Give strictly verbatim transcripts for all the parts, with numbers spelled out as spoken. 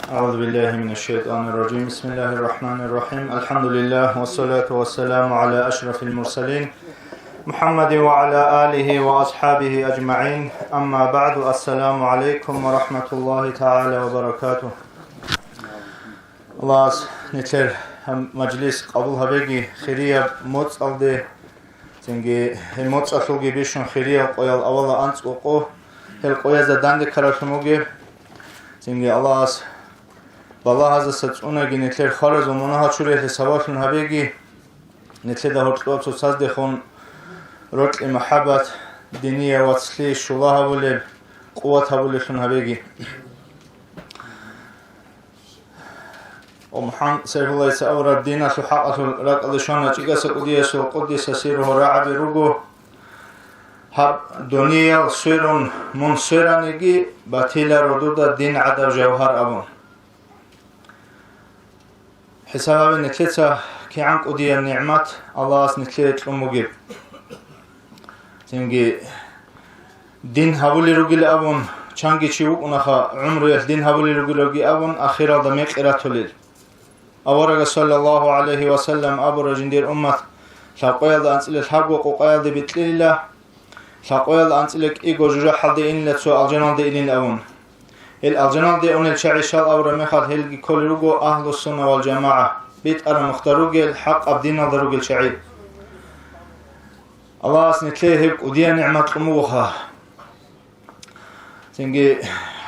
أعوذ بالله من الشيطان الرجيم. بسم الله الرحمن الرحيم. الحمد لله والصلاة والسلام على أشرف المرسلين محمد وعلى آله وأصحابه أجمعين. أما بعد. السلام عليكم ورحمة الله تعالى وبركاته. Аллагьас нилъер гьаб мажлис къабул гьабеги хирияб моцӀалде, цинги гьеб моцӀалъулги бищун хирияб къоял авала анцӀго къо, гьел къоязда данде ккаралъун бугеб. Цинги Аллагьас балагьаздаса цӀунаги нилъер хваразул мунагьал чуриялъе сабаблъун гьабеги, нилъеда гьоркьоб цоцаздехун рокьи махӀаббат, диниял вацлъи щула гьабулеб, къуват гьабулеблъун гьабеги. Ва МухӀаммад Сайфуллайица авараг диналъул хӀакъалъулъ ракӀалде щвана ЧӀикӀаса кӀудиясул къуддиса сирругьу рагӀаби руго: «Гьаб дуниял сверун мун свераниги, батиларо дуда дин гӀадаб жавгьар», – абун. ХӀисаб гьабе нилъеца кигӀан кӀудиян нигӀмат Аллагьас нилъее кьун бугеб. Цинги дин гьабулел ругел абун, чанги чи вукӀунаха, гӀумруялъ дин гьабулел ругел руги абун, ахиралда мекъи ратулел. Аварагас, саллаллагьу гӀалайгьи ва саллам, абура: «Жиндир уммат лъабкъоялда анцӀила лъабго къукъаялде бикьилила, лъабкъоялда анцӀила кӀиго жужахӀалде инила, цо алжаналде инин», – абун. Гьел алжаналде унел чагӀи щал абураб мехалъ, гьелги кколел руго Агьлуссунна вал ЖамагӀа, битӀараб нухда ругел, хӀакъаб диналда ругел чагӀи. Аллагьас нилъее гьеб кӀудиян нигӀмат кьун бугоха. Цинги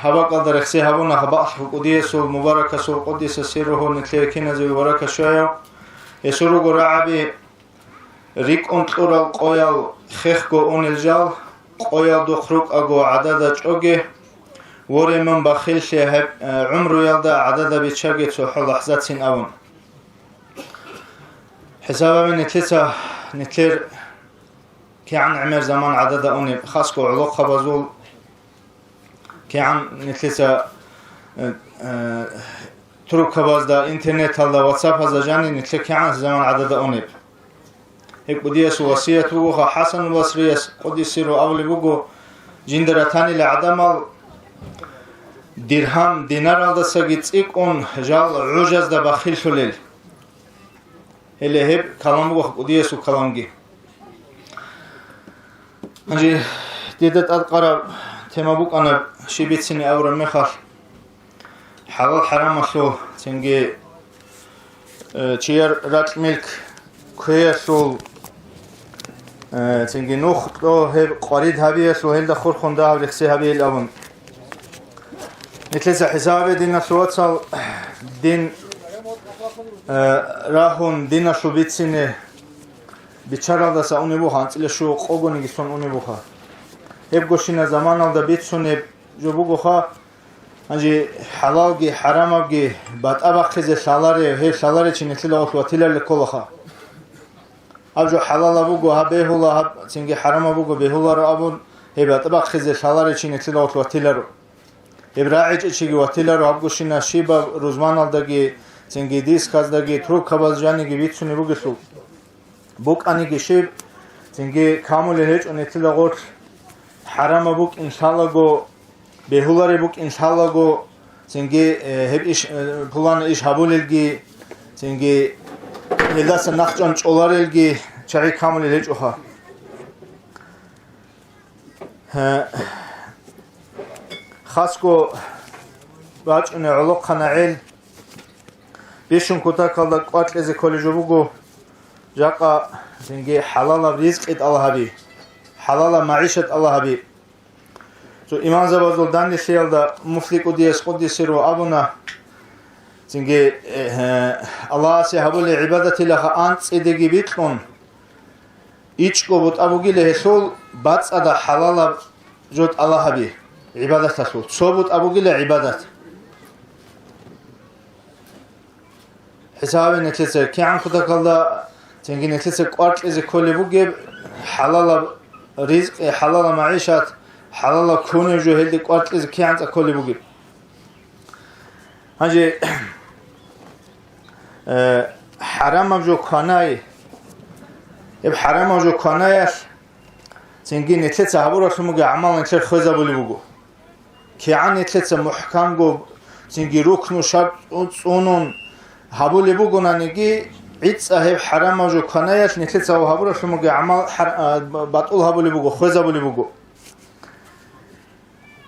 гьаб бакӀалда рехсей гьабуна гьаб бакӀалъ кӀудиясул мубаракасул къуддиса сирругьу нилъее киназего баракат щваяв. Гьесул руго рагӀаби: «РикӀкӀун кьурал къоял хехго унел жал, къоялдухъ рукӀаго гӀадада чӀоге, воре мун бахиллъи гьеб, э, гӀумруялда гӀадада биччаге цохӀо лахӀзацин», – абун. ХӀисаб гьабе нилъеца нилъер кигӀан гӀемер заман гӀадада унеб, хасго гӀолохъабазул кигӀан нилъеца, э, э, трубкабазда, интернеталда, ватсапазда жаниб нилъер кигӀан заман гӀадада унеб. Гьеб кӀудиясул васият бугоха. ХӀасан Басрияс, къуддиса сирругьу, абулеб буго: «Жинда ратанила гӀадамал диргьам, динаралдасаги цӀикӀкӀун жал гӀужазда бахиллъулел». Гьеле гьеб калам буго кӀудиясул каламги. Гьанже дида тӀадкъараб тема букӀана, щиб бицине абураб мехалъ, хӀалал-хӀарамалъул, цинги, э, чияр ракь-милк кквеялъул, э, цинги нух кьо гьеб къварид гьабиялъул, гьелда хурхун дагьаб рехсей гьабейил абун. Нилъеца хӀисабе, диналъул вацал, дин, э, рагьун, диналъул бицине биччаралдаса унеб буха, анцӀила щуго къогониги сон унеб буха. Гьебгощина заманалда бицунеб жо бугоха, гьанже хӀалалги хӀарамабги батӀа бахъизе лъаларев, гьев лъаларев чи нилъеда гъорлъ ватиларилан кколаха. Гьаб жо хӀалалаб буго, гьаб бегьула, гьаб цинги хӀарамаб буго, бегьуларо абун, гьеб батӀа бахъизе лъаларев чи нилъеда гъорлъ ватиларо. Гьеб рагӀичӀев чиги ватиларо, гьабгощина щибаб рузманалдаги, цинги дисказдаги, трубкабаз жаниги бицунеб бугелъул. БукӀаниги щиб, цинги камулел гьечӀо нилъеда гъорлъ, хӀарамаб букӀин лъалаго, бегьулареб букӀин лъалаго, цинги, э, гьеб иш, э, пулана иш гьабулелги, цинги гьелдаса нахъчӀван чӀоларелги чагӀи камулел гьечӀоха. Гье, хасго бачӀунеб гӀолохъанагӀел бищун кутакалда кӀвар кьезе кколеб жо буго, жакъа цинги хӀалалаб ризкъи тӀалаб гьаби, хӀалалаб магӀишат тӀалаб гьаби. Цо имамзабазул данделъиялда Муфти КӀудияс къуддиса сирругьу абуна, цинги, э, Аллагьасе гьабулеб гӀибадатилаха анцӀидеги бикьун, ичӀго бутӀа бугила гьелъул бацӀцӀадаб хӀалалаб жо тӀалаб гьаби гӀибадаталъул. Цо бутӀа бугила гӀибадат. ХӀисабе нилъеца кигӀан кутакалда, цинги нилъеца кӀвар кьезе кколеб бугеб, хӀалалаб ризкъи, хӀалалаб магӀишат, хӀалалаб кунеб жо гьелде кӀвар кьезе кигӀан цӀакъ кколеб бугеб. Гьанже, э, хӀарамаб жо кванай, гьеб хӀарамаб жо кванаялъ, цинги нилъеца гьабуралъун бугеб гӀамал нилъер хвезабулеб буго. КигӀан нилъеца мухӀканго, цинги рукну шартӀ цӀунун гьабулеб бугонаниги, гӀицӀа гьеб хӀарамаб жо кванаялъ нилъеца гьабуралъун бугеб гӀамал хӀар-, а, батӀул гьабулеб буго, хвезабулеб буго.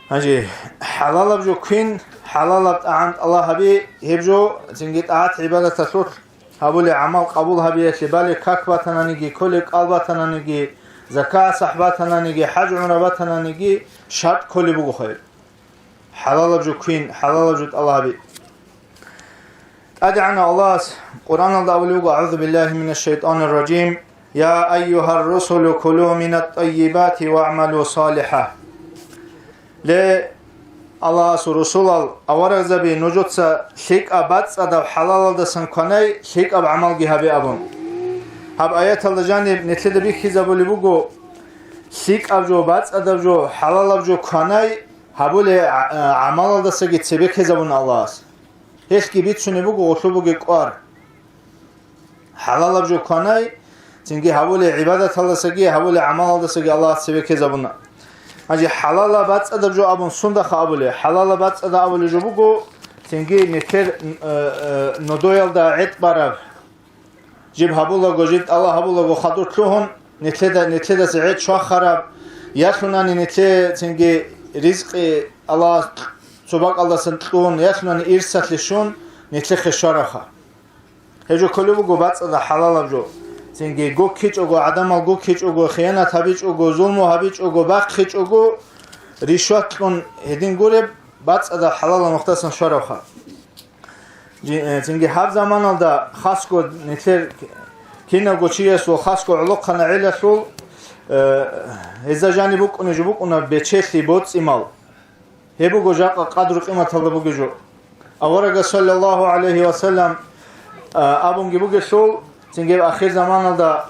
Гьанже хӀалалаб жо квин, хӀалалаб тӀагӀан тӀалаб гьаби, гьеб жо цинги тӀагӀат-гӀибадаталъулъ гьабулеб гӀамал къабул гьабиялъе балеб как батананиги, кколеб кӀал батананиги, закат-сахӀ батананиги, хӀаж-гӀумра батананиги, шартӀ кколеб буго хайр. ХӀалалаб жо квин, хӀалалаб жо тӀалаб гьаби. ТӀадегӀанав Аллагьас Къуръаналда абулеб буго: «АгӀузу биллагьи минаш шайтӀанир ражим. Я айюгьар русулу кулу минат тӀаййибати вагӀмалу салихӀа». Ле, Аллагьасул русулал, аварагзаби, нужеца лъикӀаб бацӀцӀадаб хӀалалалдасан кванай, лъикӀаб гӀамалги гьабе абун. Гьаб аяталда жаниб нилъеда бихьизабулеб буго, лъикӀаб жо, бацӀцӀадаб жо, хӀалалаб жо кванай, гьабулеб гӀа-, гӀамалалдасаги цебе ккезабуна Аллагьас. Гьелъги бицунеб буго гъолъул бугеб кӀвар. ХӀалалаб жо кванай, цинги гьабулеб гӀибадаталдасаги, гьабулеб гӀамалалдасаги Аллагьас цебе ккезабуна. Гьанже хӀалалаб бацӀцӀадаб жо абун сундаха абулеб? ХӀалалаб бацӀцӀадаб абулеб жо буго, цинги нилъер, э, э, нодоялда гӀетӀ бараб, жиб гьабулаго, жиб тӀалаб гьабулаго хадур лъугьун, нилъеда-, нилъедаса гӀетӀ чвахараб, ялъунани нилъее цинги ризкъи Аллагьас цо бакӀалдасан кьун, ялъунани ирсалъе щун, нилъехъе щваравха. Гьеб жо кколеб буго бацӀцӀадаб хӀалалаб жо. Цинги гуккичӀого, гӀадамал гуккичӀого, хиянат гьабичӀого, зулму гьабичӀого, бахъичӀого, ришват кьун гьедин гуреб, бацӀцӀадаб хӀалалаб нухдасан щваравха. Жи-, э, цинги гьаб заманалда хасго нилъер кинавго чиясул хасго гӀолохъанай гӀелалъул, э, гьезда жаниб букӀунеб жо букӀуна бечелъи, боцӀи-мал. Гьеб буго жакъа къадру-къиматалда бугеб жо. Аварагас, саллаллагьу гӀалайгьи ва саллам, а, абунги бугелъул, цинги гьеб ахир заманалда,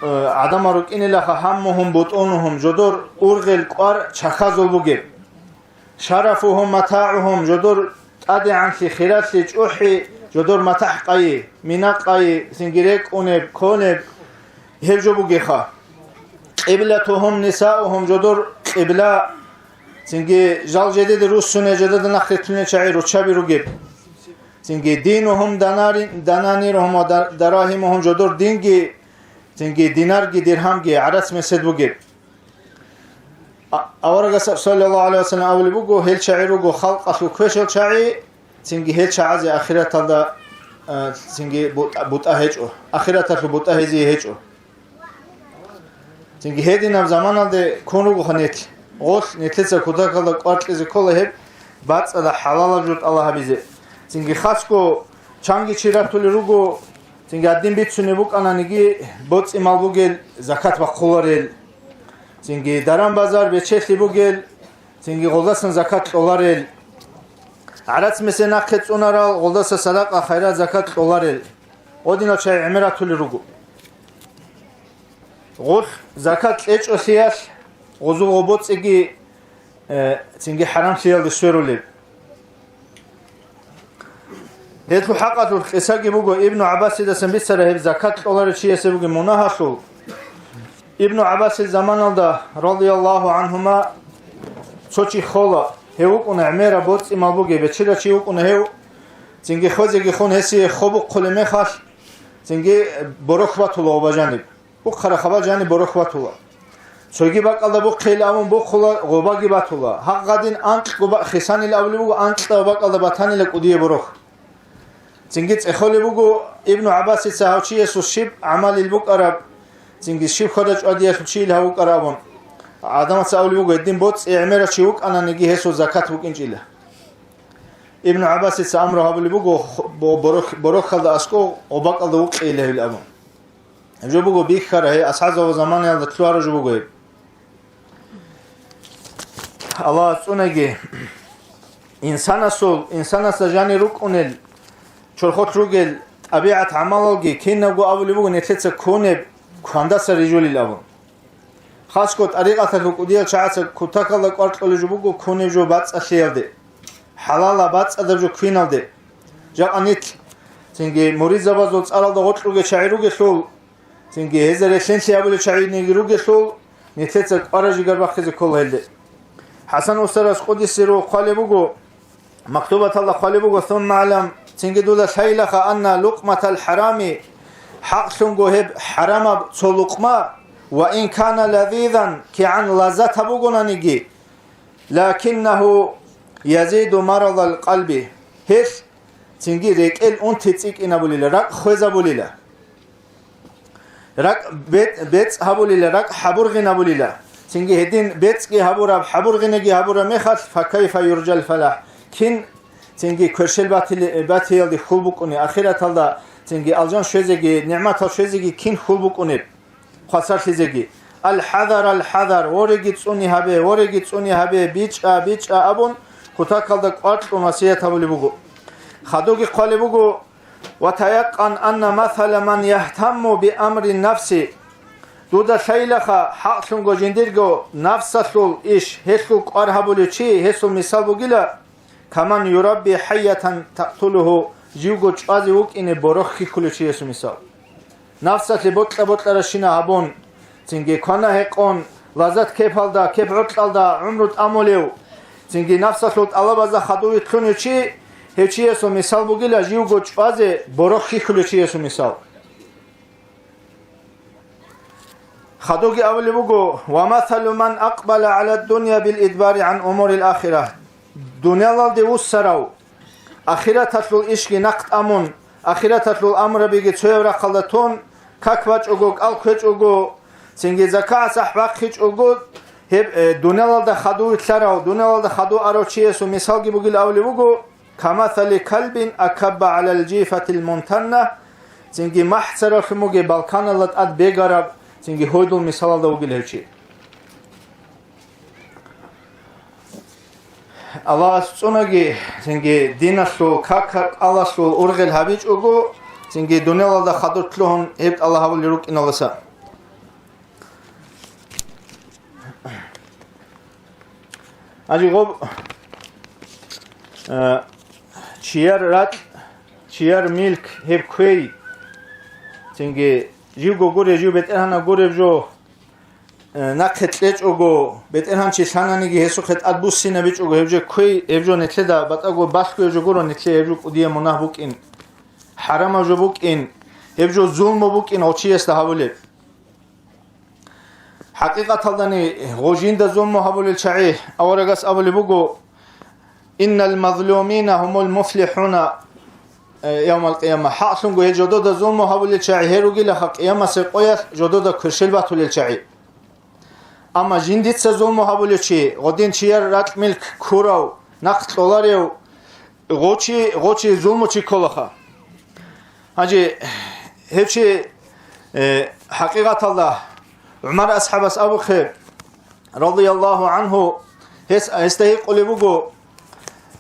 а, гӀадамал рукӀинилаха гьаммугьум бутӀунугьум, жодор ургъел кӀвар чахьазул бугеб. Шарафугьум матагӀугьум, жодор тӀадегӀанлъи, хиралъи, чӀухӀи, жодор матахӀ къайи, мина къайи, цинги рекӀунеб, кколеб, гьеб жо бугеха. Къиблатугьум нисаугьум, жодор къибла, цинги жал жедеде руссунел, жедеда нахъ рилълъунел чагӀи руччаби ругеб. Цинги динугьум данари-, дананиругьум ва да-, дарагьимугьум, жодор динги, цинги динарги диргьамги гӀарац месед бугеб. А-, аварагас, саллаллагьу гӀалайгьи ва саллам, абулеб буго, гьел чагӀи руго халкъалъул квешал чагӀи, цинги гьел чагӀазе ахираталда, а, цинги бутӀа-, бутӀа гьечӀо, ахираталъул бутӀа гьезие гьечӀо. Цинги гьединаб заманалде ккун ругоха нилъ. Гъолъ нилъеца кутакалда кӀвар кьезе ккола гьеб бацӀцӀадаб хӀалалаб жо тӀалаб гьабизе. Цинги хасго чанги чи ратулел руго, цинги гьадин бицунеб букӀананиги, боцӀи-мал бугел закат бахъуларел, цинги даран-базар бечелъи бугел, цинги гъолдасан закат кьоларел, гӀарац месед нахъе цӀунарал, гъолдаса садакъа, хайрат, закат кьоларел. Гъодинал чагӀи гӀемер ратулел руго. Гъолъ закат кьечӀолъиялъ гъозул гъо боцӀиги, э, цинги хӀарамлъиялде сверулеб. Гьелъул хӀакъалъулъ къисаги буго Ибну ГӀаббасидасан бицараб гьеб закат кьоларев чиясе бугеб мунагьалъул. Ибну ГӀаббасил заманалда, радияллагьу гӀангьума, цо чи хола, гьев вукӀуна гӀемераб боцӀи-мал бугев, бечедав чи вукӀуна гьев, цинги хвезеги хун гьесие хобухъулеб мехалъ, цинги борохь батула гъоба жаниб. Бухъараб хабар жаниб борохь батула. Цоги бакӀалда бухъейилан абун бухъула, гъобаги батула. Гьагъадин анкьго ба-, хисанилан абулеб буго, анкьаб бакӀалда батанила кӀудияб борохь. Цинги цӀехолеб буго Ибну ГӀаббасица гьав чиясул щиб гӀамалил букӀараб, цинги щиб хьвада-чӀвадиялъул чийил гьав вукӀараб абун. ГӀадамаца абулеб буго, гьедин боцӀи гӀемерав чи вукӀананиги гьесул закат букӀинчӀила. Ибну ГӀаббасица амру гьабулеб буго, бо-, борохь-, борохьалда аскӀов гъобакӀалда вукъейилан абун. Гьеб жо буго бихьараб, гьей асхӀабзабазул заманаялда лъугьараб жо буго гьеб. Аллагьас цӀунаги, инсанасул, инсанасда жанир рукӀунел, чорхолъ ругел тӀабигӀат-гӀамалалги кинабго абулеб буго нилъеца ккунеб квандаса рижулил абун. Хасго тӀарикъаталъул кӀудиял чагӀаца кутакалда кӀвар кьолеб жо буго ккунеб жо бацӀцӀалъиялде, хӀалалаб бацӀцӀадаб жо квиналде. Жакъа нилъ, цинги муридзабазул цӀаралда гъоркьуге чагӀи ругелъул, цинги гьезда релълъинлъи гьабулел чагӀиги ругелъул, нилъеца кӀвараб жигар бахъизе ккола гьелде. ХӀасан устарас къудисе ругьу хъвалеб буго, Мактубаталда хъвалеб буго: «Сумма гӀалам», цинги дуда лъайилаха, «анна лукъматал хӀарами», хӀакълъунго гьеб хӀарамаб цо лукъма, «ва ин кана лазизан», кигӀан лаззат гьабугонаниги, «лакиннагьу язиду марадал къалби», гьелъ цинги рекӀел унти цӀикӀкӀинабулила, ракӀ хвезабулила. РакӀ бет-, бецӀ гьабулила, ракӀ хӀабургъинабулила. Цинги гьедин бецӀги гьабураб, хӀабургъинеги гьабураб мехалъ, «факайфа юржал фалахӀ», кин цинги кверщел батили-, батиялде хьул букӀунеб, ахираталда цинги алжан щвезеги, нигӀматал щвезеги кин хьул букӀунеб, хвасарлъизеги. «Ал-хӀазар, ал-хӀазар», вореги цӀуни гьабе, вореги цӀуни гьабе, бичӀа, бичӀа абун, кутакалда кӀвар кьун васият гьабулеб буго. Хадуги хъвалеб буго, «Ва таякъан анна масала ман яхтамму би амри нафси». Дуда лъайилаха, хӀакълъунго жиндирго нафсалъул иш, гьелъул кӀвар гьабулев чи, гьесул мисал бугила, «каман юрабби хӀайятан такътулугьу», живго чӀвазе вукӀине борохь хьихьулев чиясул мисал. Нафсалъе бокьа-бокьаращина гьабун, цинги квана гьекъон, лаззат кепалда, кеп-гӀоркьалда гӀумру тӀамулев, цинги нафсалъул тӀалабазда хадув вилълъунев чи, гьев чиясул мисал бугила живго чӀвазе борохь хьихьулев чиясул мисал. Хадуги абулеб буго: «Ва масалу ман акъбала гӀала дунья бил идбари гӀан умурил ахира». Дуниялалде вуссарав, ахираталъул ишги нахъ тӀамун, ахираталъул амрабиги цояв рахъалда тун, как бачӀого, кӀал кквечӀого, цинги закагӀат сахӀ бахъичӀого, гьеб, э, дуниялалда хадув вилълъарав, дуниялалда хадув арав чиясул мисалги бугил абулеб буго, «камасали калбин акабба гӀалал жифатил мунтанна», цинги махӀцаравлъун бугеб балканалда тӀад бегараб, цинги гьойдул мисалалда вугил гьев чи. Аллагьас цӀунаги, цинги диналъул, как-кӀалалъул ургъел гьабичӀого, цинги дуниялалда хадур лъугьун гьеб тӀалаб гьабулел рукӀиналдаса. Гьанже гъоб, э, чияр ракь, чияр милк гьеб кквей, цинги живго гуреб, жив бетӀергьанав гуреб жо, э, нахъе кьечӀого, бетӀергьанчи лъананиги гьесухъе тӀад буссинабичӀого гьеб жо кквей, гьеб жо нилъеда батӀаго балъго гьеб жо гуро, нилъее гьеб жо кӀудияб мунагь букӀин, хӀарамаб жо букӀин, гьеб жо зулму букӀин гъов чиясда гьабулеб. ХӀакъикъаталдани гъов жинда зулму гьабулел чагӀи, аварагас абулеб буго: «Иннал мазлумина гьумул муфлихӀуна, э, явмал къияма». ХӀакълъунго гьел жодода зулму гьабулел чагӀи гьел ругилаха къиямасеб къоялъ жодода кверщел батулел чагӀи. Амма жиндица зулму гьабулев чи, гъодин чияр ракь-милк ккурав, нахъ кьоларев, гъов чи, гъов чи зулмучи кколаха. Гьанже гьев чи, э, хӀакъикъаталда ГӀумар асхӀабас абухъе, радияллагьу гӀанху, гьес, гьесда гьикъулеб буго,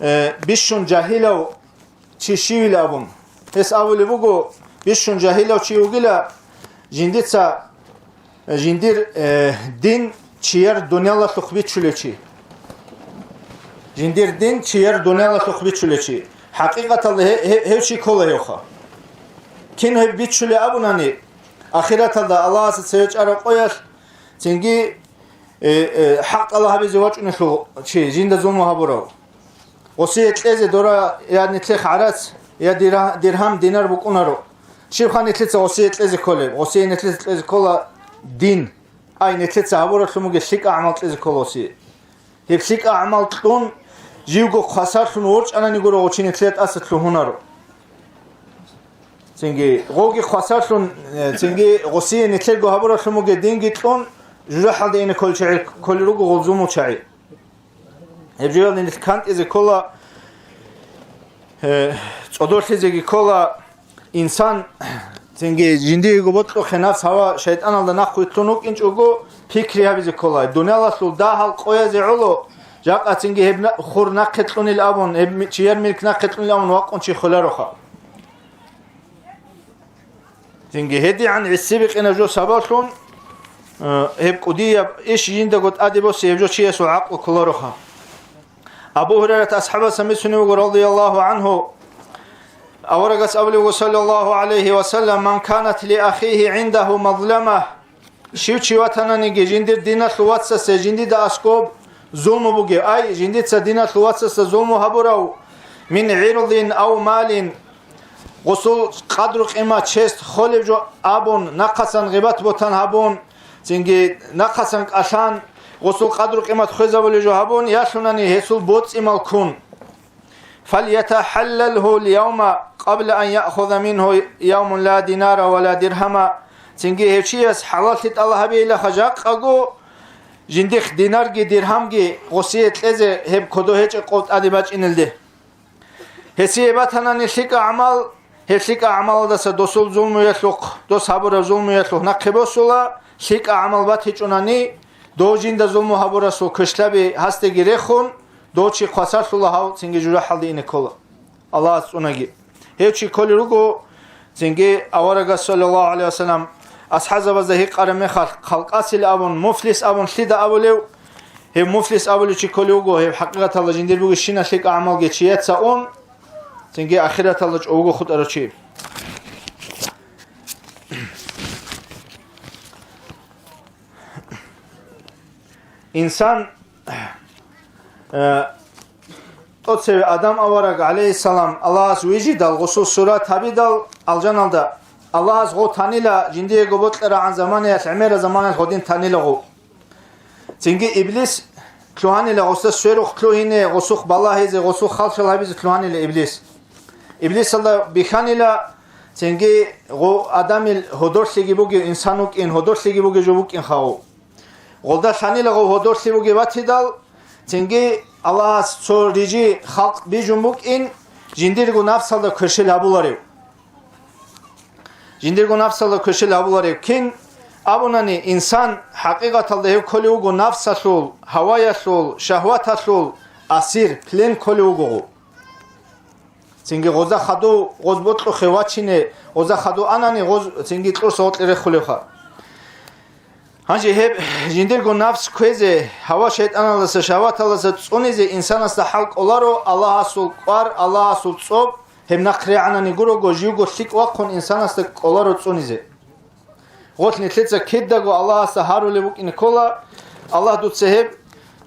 э, бищун жагьилав чи щивил абун. Гьес абулеб буго, бищун жагьилав чи вугила, жиндица Жиндир, э, дин чияр дуниялалъухъ бичулев чи. Жиндир дин чияр дуниялалъухъ бичулев чи. ХӀакъикъаталда гье-, гье-, гьев чи ккола гьевха. Кин гьеб бичулев абунани, ахираталда Аллагьасда цеве чӀараб къоялъ, цинги, э, э, хӀакъ тӀалаб гьабизе вачӀунелъул чи, жинда зулму гьабурав. Гъосие кьезе дора я нилъехъ гӀарац, я дира-, диргьам, динар букӀунаро. Щибха нилъеца гъосие кьезе кколеб? Гъосие нилъеца кьезе ккола дин. Ай, нилъеца гьабуралъун бугеб лъикӀа гӀамал кьезе ккола гъосие. Гьеб лъикӀа гӀамал кьун, живго хвасарлъун ворчӀанани гуро гъов чи нилъее тӀаса лъугьунаро. Цинги гъовги хвасарлъун, э, цинги гъосие нилъерго гьабуралъун бугеб динги кьун, жужахӀалде ине кколел чагӀи кколел руго гъол зулмул чагӀи. Гьеб жоялде нилъ кантӀизе ккола, э, цӀодорлъизеги ккола инсан, цинги жиндиего бокьухъе нафс гьава шайтӀаналда нахъ вилълъун вукӀинчӀого, пикри гьабизе ккола. Дуниялалъул дагьал къоязе гӀоло, жакъа цинги гьеб на-, хур нахъе кьунил абун, гьеб ми-, чияр милк нахъе кьунил абун вакъун чи холароха. Цинги гьедигӀан гӀиси-бикъинаб жо сабаблъун, э, гьеб кӀудияб иш жиндаго тӀаде босе гьеб жо чиясул гӀакълу кколароха. Абу Гьурайрат асхӀабас гьамисунев вуго, радияллагьу гӀанху, аварагас абулев вуго, саллаллагьу гӀалайгьи ва саллам: «Ман канат ли ахихи гӀиндагьу мазлама». Щив чи ватананиги, жиндир диналъул вацасе жиндида аскӀоб зулму бугев, ай, жиндица диналъул вацасе зулму гьабурав, Мин гӀирдин ав малин, гъусул къадру-къимат, чест холев жо абун, нахъасан гъибат-бутан гьабун, цинги нахъасан кӀалъан, гъусул къадру-къимат хвезабулев жо гьабун, ялъунани гьесул боцӀи-мал ккун. ФальятахӀаллалгьу льявма, къабла ан яхуза мингьу явмун ла динара ва ла диргьама. Цинги гьев чияс хӀалаллъи тӀалаб гьабейилаха жакъаго, жиндихъ динарги диргьамги гъосие кьезе гьеб кодо гьечӀеб къо тӀаде бачӀинелде. Гьесие батанани лъикӀа гӀамал, гьеб лъикӀа гӀамалалдаса досул зулмуялъухъ, дос гьабураб зулмуялъухъ нахъе босула, лъикӀа гӀамал батичӀунани, дов жинда зулму гьабурасул квешлъаби гьасдеги рехун, дов чи хвасарлъула, гьав цинги жужахӀалде ине ккола. Аллагьас цӀунаги. Гьев чи кколел руго, цинги аварагас, саллаллагьу гӀалайгьи вассалам, асхӀабзабазда гьикъараб мехалъ, халкъасил абун, муфлис абун лъида абулев? Гьев муфлис абулев чи кколев вуго, гьев хӀакъикъаталда жиндир бугебщинаб лъикӀа гӀамалги чияца ун, цинги ахираталда чӀого хутӀарав чи. Инсан, э, тӀоцеве Адам авараг, гӀалайгьиссалам, Аллагьас вижидал, гъусул сурат гьабидал, алжаналда Аллагьас гъо танила, жиндиего бокьарагӀан заманаялъ, гӀемераб заманаялъ гъодин танила гъо. Цинги Иблис лъугьанила гъосда сверухъ лъугьине, гъосухъ балагьизе, гъосухъ халхал гьабизе лъугьанила Иблис. Иблисалда бихьанила, цинги гъо Адамил гьодорлъиги бугев инсан вукӀин, гьодорлъиги бугев жо вукӀин хаву. Гъолда лъанила гъов гьодорлъи бугеб батидал, цинги Аллагьас цо рижи халкъ бижун букӀин, жиндирго нафсалда кверщел гьабуларев. Жиндирго нафсалда кверщел гьабуларев кин абунани, инсан хӀакъикъаталда гьев кколев вуго нафсалъул, гьаваялъул, шагьваталъул асир, плен кколев вуго гъов. Цинги гъоза хадув, гъоз бокьухъе вачине, гъоза хадув анани, гъоз цинги кьурса гъоркье рехулевха. Гьанже гьеб жиндирго нафс кквезе, гьава шайтӀаналдаса, шагьваталдаса цӀунизе инсанасда хӀал кӀоларо, Аллагьасул кӀвар, Аллагьасул цӀоб, гьеб нахърегӀанани гурого, живго лъикӀ вахъун инсанасда кӀоларо цӀунизе. Гъолъ нилъеца кидаго Аллагьасда гьарулеб букӀине ккола, Аллагь, дуца гьеб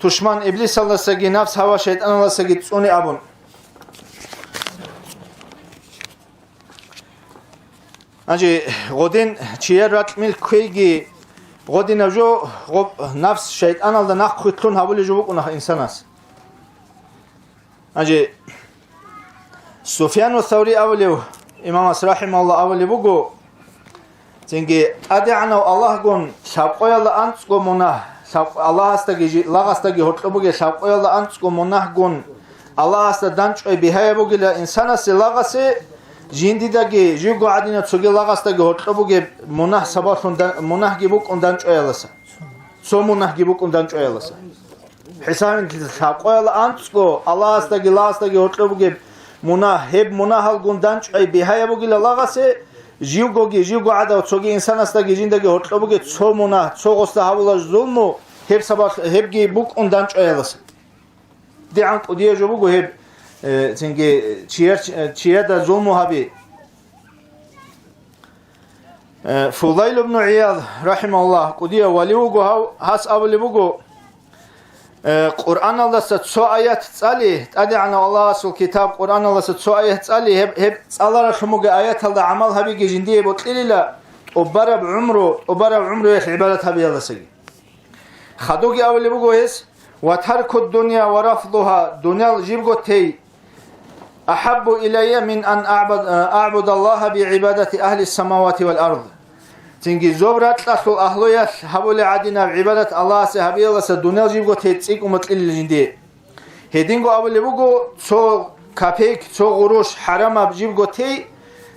тушман Иблисалдасаги нафс гьава шайтӀаналдасаги цӀуне абун. Гьанже гъодин чияр ракь-мил кквейги, гъодинаб жо гъоб нафс шайтӀаналда нахъвилълъун гьабулеб жо букӀуна инсанас. Гьанже Суфьяну Саври абулев, имамас рахӀимагьуллагь, абулеб буго, цинги ТӀадегӀанав Аллагьгун лъабкъоялда анцӀго мунагь, лъаб-, Аллагьасдаги жи-, лагъасдаги гьоркьоб бугеб лъабкъоялда анцӀго мунагьгун Аллагьасда данчӀвай бигьаяб бугила инсанасе лагъасе, жиндидаги живго гӀадинав цоги лагъасдаги гьоркьоб бугеб мунагь сабаблъун дан-, мунагьги букӀун данчӀваялдаса. Цо мунагьги букӀун данчӀваялдаса. ХӀисабин лъабкъоялда анцӀго Аллагьасдаги лагъасдаги гьоркьоб бугеб мунагь, гьеб мунагьалгун данчӀвай бигьаяб бугила лагъасе, живгоги, живго гӀадав цоги инсанасдаги жиндаги гьоркьоб бугеб цо мунагь, цо гъосда гьабула зулму, гьеб сабаб-, гьебги букӀун данчӀваялдаса. ДигӀан кӀудияб жо буго гьеб, э, цинги чияр-, чияда зулму гьаби. Э, Фудайл ибн ГӀияд, рахӀимагьуллагь, кӀудияв вали вуго гьав, гьас абулеб буго, э, Къуръаналдаса цо аят цӀали, ТӀадегӀанав Аллагьасул китаб Къуръаналдаса цо аят цӀали, гьеб, гьеб цӀаларалъун бугеб аяталда гӀамал гьабиги жиндие бокьилила тӀубараб гӀумру, тӀубараб гӀумруялъ гӀибадат гьабиялдасаги. Хадуги абулеб буго гьес: «Ва тарку дунья ва рафдугьа», дуниял жибго тей, «ахӀаббу илайя мин ан аъбад-, аъбудаллагьа би гӀибадати агьли самавати вал ард». Цинги зоб ракьалъул агьлуялъ гьабулеб гӀадинаб гӀибадат Аллагьасе гьабиялдаса дуниял жибго тей цӀикӀкӀун бокьилила жиндие. Гьединго абулеб буго, цо копейк, цо гъурущ хӀарамаб жибго тей,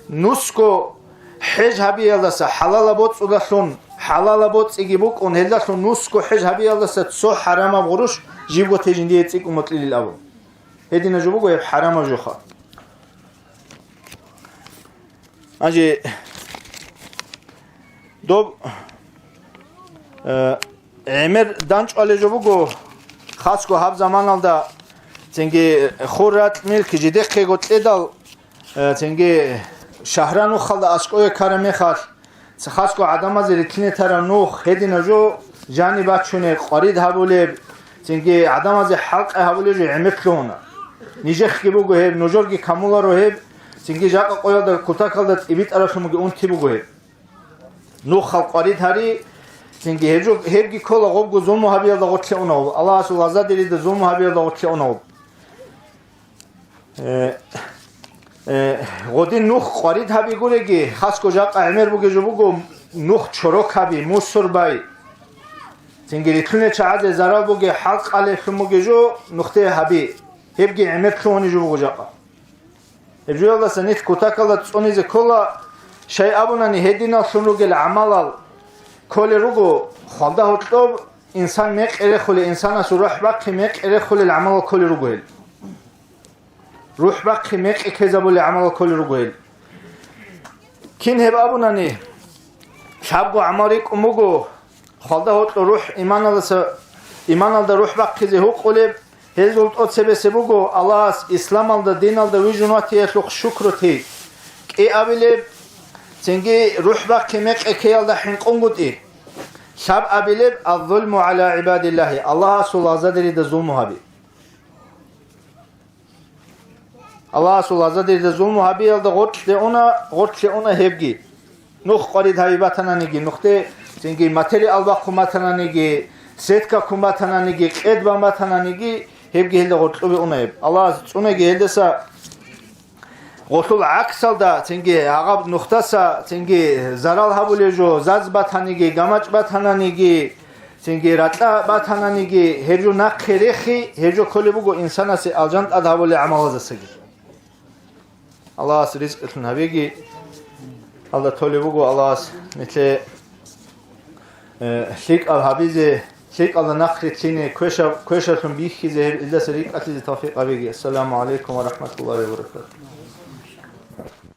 нусго хӀеж гьабиялдаса, хӀалалаб боцӀудалъун, хӀалалаб боцӀиги букӀун, гьелдалъун нусго хӀеж гьабиялдаса цо хӀарамаб гъурущ жибго тей жиндие цӀикӀкӀун бокьилин абун. Гьединаб жо буго гьеб хӀарамаб жоха. Гьанже доб, э, гӀемер данчӀвалеб жо буго, хасго гьаб заманалда, цинги хур ракь-милк жидехъего кьедал, э, цинги шагьра-нухалда аскӀове ккараб мехалъ, ца-, хасго гӀадамазе рилълъине тараб нух, гьединаб жо жаниб бачунеб, къварид гьабулеб, цинги гӀадамазе хӀалкъи гьабулеб жо гӀемер лъугьуна. Нижехъги буго гьеб, нужерги камуларо гьеб, цинги жакъа къоялда кутакалда цӀибитӀаралъун буго, унти буго гьеб. Нухал къварид гьари, цинги гьеб жо-, гьебги ккола гъобго зулму гьабиялда гъорлъе унав, Аллагьасул гъазадерида зулму гьабиялда гъорлъе унав. Э, э, гъодин нух къварид гьаби гуреги, хасго жакъа гӀемер бугеб жо буго нух чорок гьаби, мусор бай. Цинги рилълъунел чагӀазе зарал бугеб хӀал къалеблъун бугеб жо нухде гьаби, гьебги гӀемер лъугьунеб жо буго жакъа. Гьеб жоялдаса нилъ кутакалда цӀунизе ккола, щай абунани гьединаллъун ругел гӀамалал кколел руго, хвалда гьоркьоб инсан мекъи рехулел, инсанасул рухӀ бахъи мекъи рехулел гӀамалал кколел руго гьел. РухӀ бахъи мекъи ккезабулел гӀамалал кколел руго гьел. Кин гьеб абунани, лъабго гӀамал рикӀкӀун буго, хвалда гьоркьор рухӀ иманалдаса, иманалда рухӀ бахъизе гьукъулеб, гьезул тӀоцебесеб буго Аллагьас исламалда, диналда вижун ватиялъухъ шукру тей, кӀиабилеб, цинги рухӀ бахъи мекъи ккеялда хӀинкъунгутӀи, лъабабилеб, аззулму гӀала гӀибадиллагьи, Аллагьасул гъазадерида зулму гьаби. Аллагьасул гъазадерида зулму гьабиялда гъоркье уна, гъоркье уна гьебги. Нух къварид гьаби батананиги, нухде цинги материал бахъун батананиги, сетка ккун батананиги, къед бан батананиги, гьебги гьелда гъоркьобе уна гьеб. Аллагьас цӀунеги гьелдаса гъолъул гӀаксалда, цинги гьагъаб нухдаса, цинги зарал гьабулеб жо, заз батаниги, гамачӀ батананиги, цинги ракьа батананиги, гьеб жо нахъе рехи, гьеб жо кколеб буго инсанасе алжан тӀад гьабулел гӀамалаздасаги. Аллагьас ризкъилъун гьабеги, алда толеб буго Аллагьас нилъе, э, лъикӀаб гьабизе, лъикӀалда нахърилълъине, квеша-, квешалъун бихьизе, гьеб илдаса рикӀкӀалъизе тавфикъ гьабеги. Ассаламу гӀалайкум ва рахӀматуллагьи ва баракатугь.